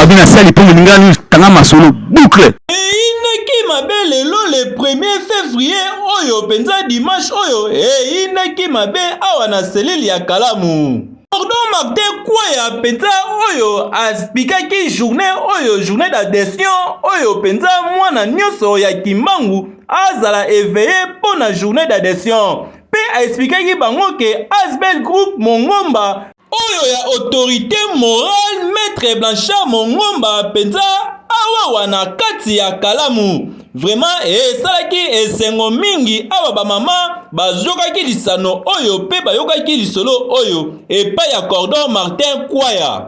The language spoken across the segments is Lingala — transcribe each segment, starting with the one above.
Babi na sali mpo moninga news tanga masolo boucle. Eyindaki mabe lelo le premier fevrier oyo penza dimanche oyo eyindaki mabe awa na cellule ya Kalamu. Cordon Martin Kwaya penza oyo aspikaki journée oyo journée d'adhesion oyo penza mwana nyonso ya Kimbangu azala eveille mpo na journée d'adhesion mpe aexplikaki bango ke Asbel Group Mongomba Oyo ya autorite morale maitre Blanchard Mongomba penza awawa na kati ya kalamu vraiment esalaki esengo mingi awa ba mama bazokaki lisano oyo pe bayokaki lisolo oyo epai ya cordon Martin Kwaya.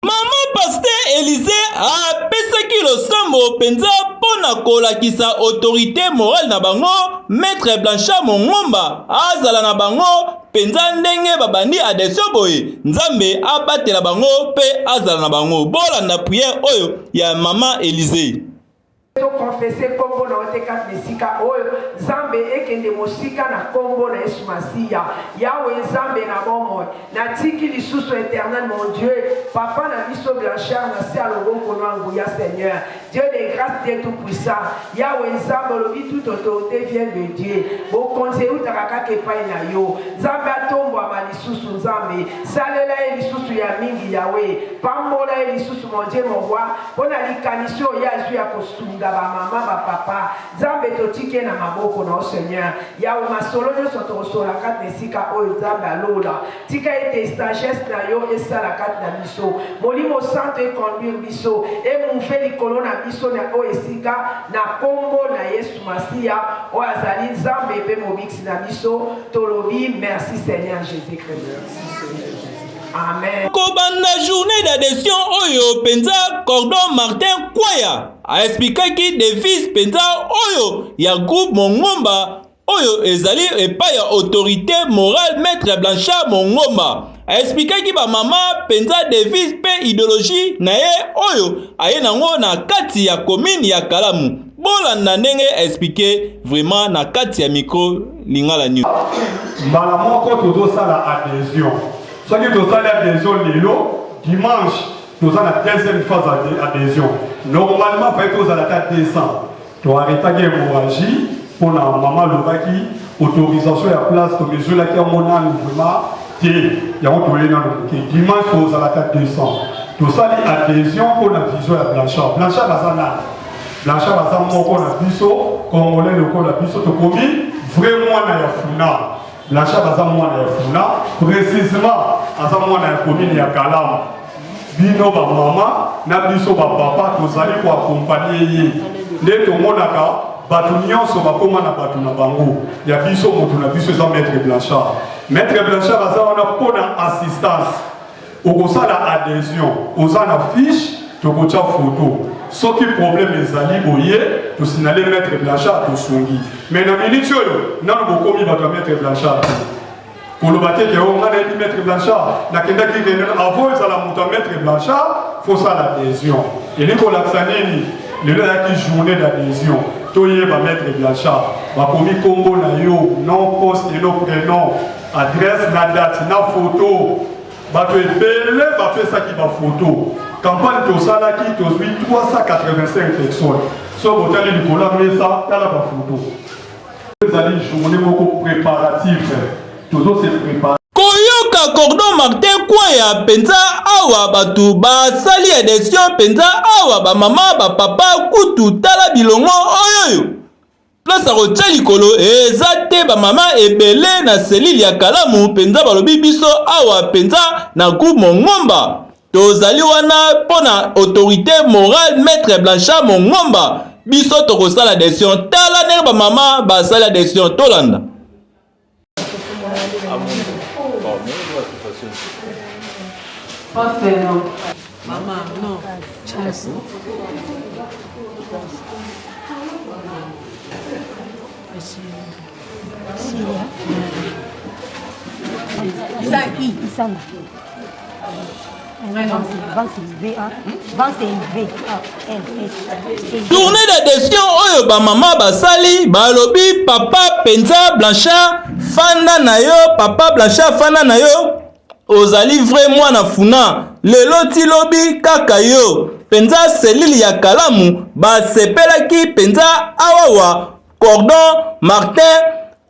Mama Pasteur Elise apesaki losambo mpenza mpo na kolakisa autorite morale na bango, Maitre Blanchard Mongomba azala na bango mpenza ndenge babandi adhesion boye, Nzambe abatela bango mpe azala na bango. Bolanda prière oyo ya Mama Elise. To confesser kombo na yo te kati na esika oyo, Nzambe, ekende mosika na kombo na Yesu Masiya. Yawe Nzambe na bomoi, natiki lisusu Eternel mon Dieu, papa na biso Blanchard na se ya loboko no ya nguya Seigneur. Dieu de grace, Dieu tout puissant. Yawe Nzambe olobi toute autorite vient de Dieu. Bokonzi eutaka kaka epai na yo. Nzambe atombwama lisusu Nzambe. Salela ye lisusu ya mingi Yawe. Pambola ye lisusu mon Dieu mon roi. Mpo na likanisi oyo ye azwi ya kosunga ba mama, ba papa, Nzambe totiki ye na maboko na yo Seigneur. Yawe masolo nionso tokosolola kati na esika oyo Nzambe ya lola, tika ete sagesse na yo esala kati na biso. Molimo Santu e conduire biso, e mouver likolo na biso na oyo esika, na kombo na Yesu Masiya oyo azali Nzambe mpe Mobikisi na biso, tolobi merci Seigneur Jesus Christ. Amen. Kobanda journée d'adhesion oyo penza Cordon Martin Kwaya a explikaki devise penza oyo ya groupe Mongomba oyo ezali epai ya autorite morale Maitre Blanchard Mongomba. A explikaki ba mama penza devise pe ideologie na ye oyo aye nango na kati ya commune ya Kalamu. Bolanda ndenge a explike vraiment na kati ya micro Lingala News. Mbala moko tozosala adhesion. Soki tosali adhesion lelo dimanche toza na deuxième phase ya adhesion. Normalement fallait tozala ata 200. To arretaki hémorragie pona mama alobaki autorisation ya place tomezolaki yango nanu vraiment te yango toye nanu moke. Dimanche tozala ata 200. Tosali adhesion pona vision ya Blanchard. Blanchard aza nani? Blanchard aza moko na biso congolais lokola biso tokomi vrai mwana ya Funa. Blanchard aza mwana ya Funa, precisement aza mwana ya commune ya Kalamu. Bino ba mama na biso ba papa tozali ko accompagner ye nde tomonaka bato nyonso bakoma na bato na bango ya biso moto na biso eza maître Blanchard. Maître Blanchard aza wana mpo na assistance. Okosala adhesion, oza na fiche, tokotia photo. Soki problème ezali boye, to signaler maitre Blanchard tosungi. Mais na minute oyo, nanu bokomi bato ya maitre Blanchard te. Koloba te ke oh nga nayebi maitre Blanchard, nakendaki réunion avant ezala moto ya maitre Blanchard, faut sala adhesion. Elingi kolakisa nini? Lelo eyaki journée d'adhesion. Toyeba maitre Blanchard, bakomi kombo na yo, nom, poste et nom, prénom, adresse na date na photo. Bato ebele bapesaki ba photo. Campagne tosalaki tozwi 385 personnes. Soki botali likolo ya mesa, tala ba photo. Ezali journée moko préparatif. Tozo se préparer. Koyoka cordon Martin Kwaya penza awa batu basali adhesion penza awa ba mama ba papa kutu tala bilongo oyoyo. Place ya kotia likolo eza te ba mama ebele na cellule ya Kalamu penza balobi biso awa penza na groupe Mongomba tozali wana mpo na autorite morale maitre Blanchard Mongomba biso tokosala adhesion tala ndenge ba mama basali adhesion tolanda. Tournée d'adhesion oyo ba mama basali balobi papa penza Blanchard fanda na yo papa Blanchard fanda na yo. Ozali vrai mwana funa lelo ti lobi kaka yo penza cellule ya kalamu basepelaki penza awawa cordon Martin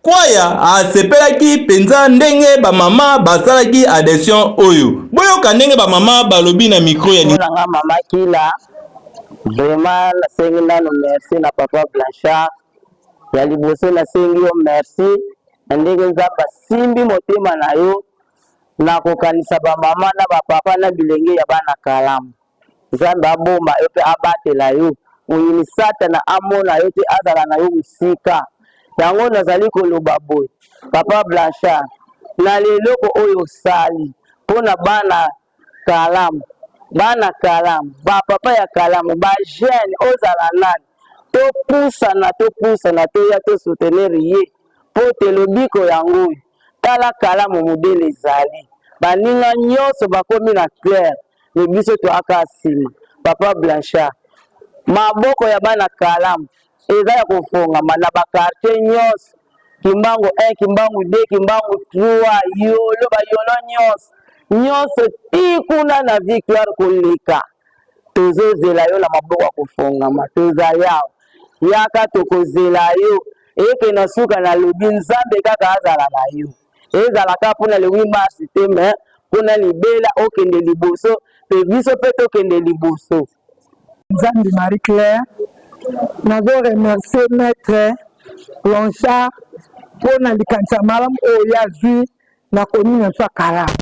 Kwaya asepelaki penza ndenge ba mama basalaki adhesion oyo. Boyoka ndenge ba mama balobi na micro ya Pona nga mama Kila vraiment nasengi nanu merci na papa Blanchard ya liboso nasengi yo merci na ndenge Nzambe asimbi motema na yo na kokanisa ba mama na ba papa na bilenge ya bana Kalamu. Nzambe abomba yo mpe abatela yo, moyini Satana amona yo te, azala na yo mosika. Yango nazali koloba boye, Papa Blanchard, na leloko oyo osali mpo na bana Kalamu, bana Kalamu, ba papa ya Kalamu, ba jeune, ozala nani, topusana, topusana, toya to soutenir ye mpo te lobiko yango oyo. Tala Kalamu modele ezali, baninga nyonso bakomi na clair, mais biso toyaka nsima. Papa Blanchard, maboko ya bana Kalamu eza ya kofongama na ba quartier nyonso Kimbangu 1, Kimbangu 2, Kimbangu 3, yolo ba yolo nyonso nyonso ti kuna na victoire koleka. Tozozela yo na maboko ya kofongama, toza yawa, yaka tokozela yo. Eke na suka nalobi Nzambe kaka azala na yo, ezala kaka mpona le 8 mars te, mais mpona libela okende liboso mpe biso mpe tokende liboso. Nzambi Marie Claire, nazo remercier maître Blanchard mpo na likanisi ya malamu oyo ye azwi na commune na biso ya Kalamu.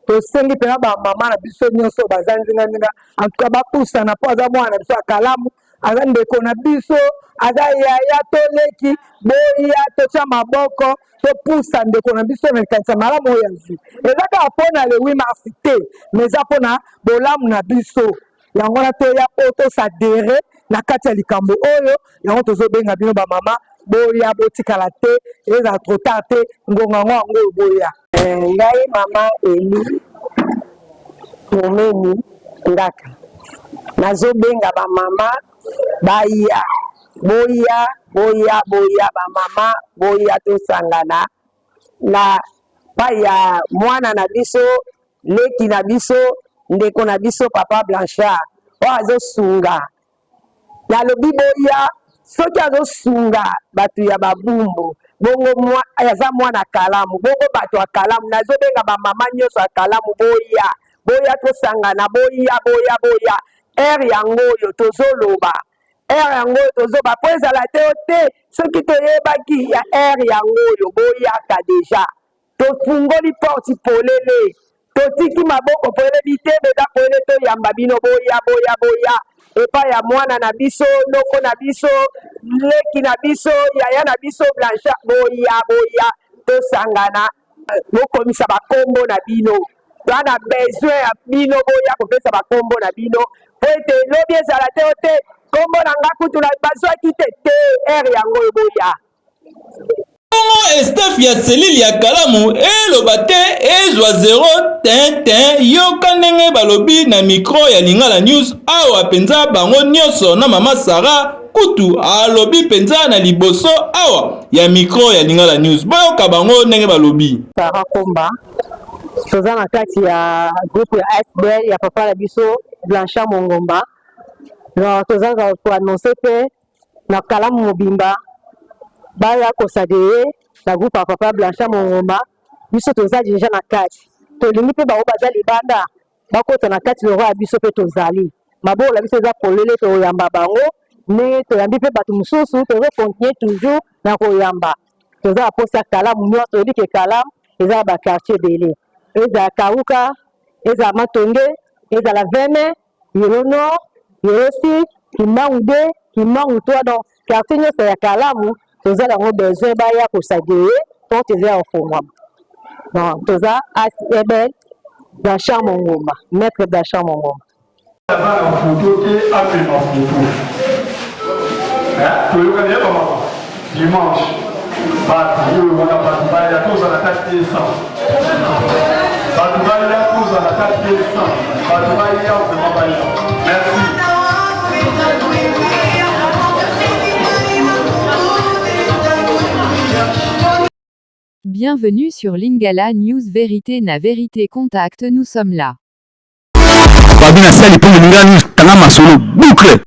Tosengi mpena bamama na biso nyonso baza nzinganzinga, en tout cas bapusana mpo aza mwana na biso ya Kalamu, aza ndeko na biso, aza yaya to leki, boya totya maboko topusa ndeko na biso na likanisi ya malamu oyo azwi. Eza kaka mpo na le 8 mars te, mais eza mpo na bolamu na biso. Yango wana toya mpo tosadere na kati ya likambo oyo. Yango tozobenga bino bamama, boya, botikala te, ezala trop tard te, ngonga yango yango oyo boya. Eh, ngai mama Eli Momeni Ngaka, nazobenga bamama baya, boya, boya, boya bamama, boya tosangana na pai ya mwana na biso leki na biso ndeko na biso papa Blanchard oyo azosunga. Nalobi boya soki azosunga bato ya babumbu bongo mwa, aza mwana kalamu bongo bato ya kalamu nazobenga bamama nyonso ya kalamu boya boya tosangana boya boya boya heure yango oyo tozoloba heure yango oyo tozoba mpo ezala te o te soki toyebaki ya heure yango oyo boyaka deja Tofungoli porte polele, totiki maboko polele, bitebe eza polele, toyamba bino, boya boya boya epai ya mwana na biso, noko na biso, leki na biso, yaya na biso Blanchard, boya boya tosangana, bokomisa bakombo na bino, toa na besoin ya bino, boya kopesa bakombo na bino po ete lobi ezala te o te kombo na nga kutu bazwaki te te, heure yango oyo boya. Bongo estaf ya selile ya Kalamu eloba te ezwa zero tin tin yoka ndenge balobi na micro ya Lingala News awa penza bango nioso na mama Sarah kutu alobi penza na liboso awa ya micro ya Lingala News boyoka bango ndenge balobi. Sarah Komba toza na kati ya groupe ya ASBL ya papa na biso Blanchard Mongomba toza ko annoncer pe na kalamu mobimba baya kosadeye na groupe ya papa Blanchard Mongomba. Biso toza deja na kati, tolingi mpe bango baza libanda bakota na kati lokola ya biso mpe tozali. Maboko na biso eza polele, toyamba bango ndenge toyambi mpe bato mosusu, tozo continuer toujours na koyamba. Toza na posa ya kalamu nyonso, toyebi ke kalamu eza na ba quartier ebele, ezala Kauka, ezala Matonge, ezala Veme Yolo Nord, Yolo Sud, Kimbangu 2, Kimbangu 3 donc quartier nyonso ya Kalamu toza nango besoin baya kosageye porte eza ya kofongwama. Donc toza ASBL Blanchard Mongomba, maître Blanchard Mongomba. Aza na foto te amema foto toyokani ya bamama dimanche bato oyo wana bato baya tozala ata 200 bato baya tozala ata 200 bato baya vraiment baya merci. Bienvenue sur Lingala News Vérité na Vérité Contact nous sommes là. Babi na sali mpo moninga news tanga masolo boucle.